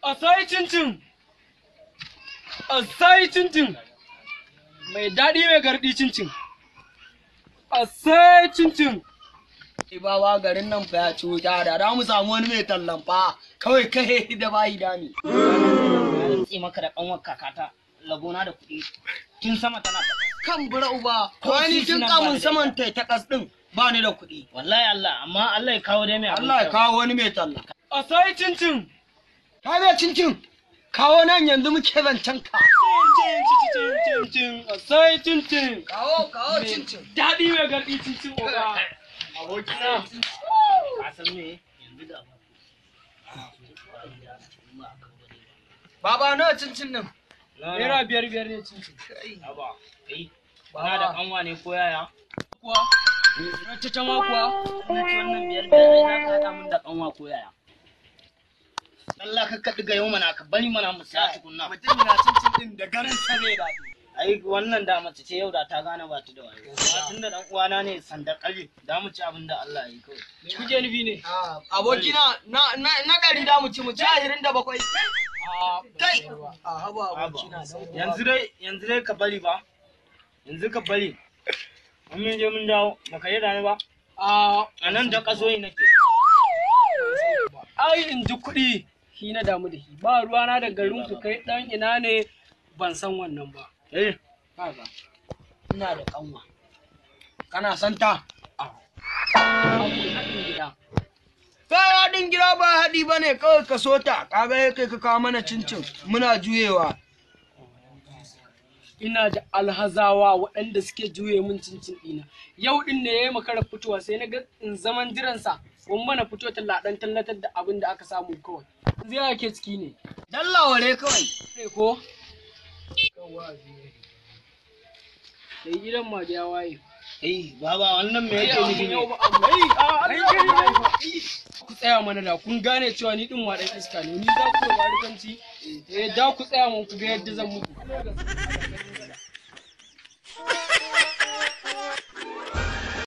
A sai cincin. A sai cincin. Mai daɗi mai garɗi cincin. A sai cincin. Bawa garin nan fa ya ci wuta da za mu samu wani mai tallan fa kawai kai da bayi dami. Rantse maka da kanwar kakata labona da kuɗi tun sama tana ta. Kan bura uba, ko ni tun kamun saman tai ta kas din ba ni da kuɗi. Wallahi Allah, amma Allah ya kawo dai mai abin. Allah ya kawo wani mai talla. A sai cincin. Ka ga cincin, kawo nan yanzu muke zancen ka. Cin cin cin cin. A sai cincin. Kawo kawo cincin. Daɗi mai garɗi cincin oga. Abokina. Ka san me yanzu da Baba nawa cincin nan? Naira 5-5 ne cincin. Aba, kai na da kanwa ne ko yaya? Kuwa? Na ta ma kuwa? Na ci wannan 5-5 ai za ka haɗa min da kanwa ko yaya? Allah ka kaɗi ga yau mana ka bari mana mu sa tukunna. Mutum na cincin din da garin sa ne daɗi. Ai wannan da mace ce yau da ta gane ba ta da wayo. Amma tunda dan uwana ne sanda kalli da mu ci abin da Allah ya yi kawai. Me kuke nufi ne? Abokina na na na 100 da mu ci 27. Kai. A haba abokina. Yanzu dai ka bari ba. Yanzu ka bari. Mun je mun dawo baka yi rani ba. A nan da kasoyi nake. Ai in ji kuɗi shi na damu da shi. Ba ruwana da garin ku kai ɗan ina ne ban san wannan ba. Eh, Kaga. Ina da kanwa. Kana son ta? Haɗin gida. Kai haɗin gida ba haɗi ba ne kawai ka so ta, kaga kai ka kawo mana cincin muna juyewa. Ina da alhazawa waɗanda suke juye min cincin ɗina. Yau ɗin ne ya yi makarar fitowa sai na ga in zaman jiransa kun mana fito talla ɗan tallatar da abin da aka samu kawai. Yanzu ya ke ciki ne. Dallaware kawai. Ne ko? Sai gidan ma ya waye. eh baba wannan me yake nufi ne? Ku tsaya mana da kun gane cewa ni din waɗan iska ne, ni za ku yi warukanci, eh da ku tsaya mun ku ga yadda zan muku.